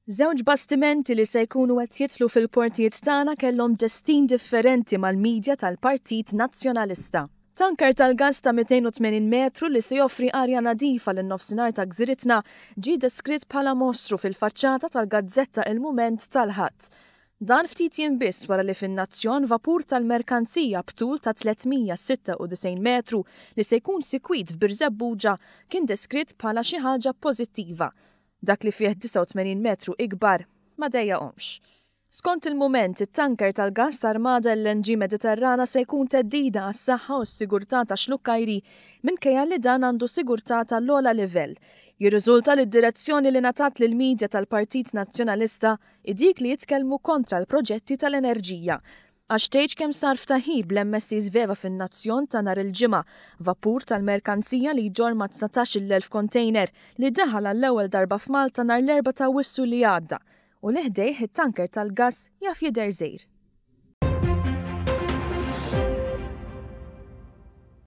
Żewġ bastimenti li se jkunu qed jidħlu fil-portijiet tagħna kellhom destin differenti mal-media tal-Partit Nazzjonalista. Tanker tal-gass ta' 280 metru li se joffri arja nadifa lin-nofsinhar ta' gżiritna ġie deskritt bħala mostru fil-faċċata tal-gazzetta Il-Mument tal-Ħadd. Dan ftit jiem biss wara li fin-Nazzjon vapur tal-merkanzija b'tul ta' 396 metru li se jkun sikwit f'Birżebbuġa kien deskritt bħala xi ħaġa pożittiva. Dak li fih 89 metru ikbar ma dejjaqhomx. Skont il-Mument, it-tanker tal-gass Armada LNG Mediterrana se jkun theddida għas-saħħa u s-sigurtà tax-Xlukkajri minkejja li dan għandu sigurtà tal-ogħla livell. Jirriżulta li d-direzzjoni li ngħatat lill-media tal-Partit Nazzjonalista hi dik li jitkellmu kontra l-proġetti tal-enerġija. Għax tgħidx kemm sar ftaħir bl-MSC Sveva fin-Nazzjon ta' nhar il-Ġimgħa, vapur tal-merkanzija li jġorr ma' 19,000 kontejner li daħal għall-ewwel darba f'Malta nhar l-Erbgħa t'Awwissu li għadda u li ħdejh it-tanker tal-gass jaf jidher żgħir.